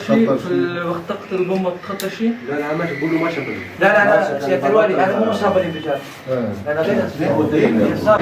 شيء خطر في شيء. وقت طقت البومبا تخطر شيء؟ لا لا، ما بيقولوا ما شبه. لا لا لا، سيادة الوالي، هذا مو مصاب بالانفجار. آه. هذا غير صار.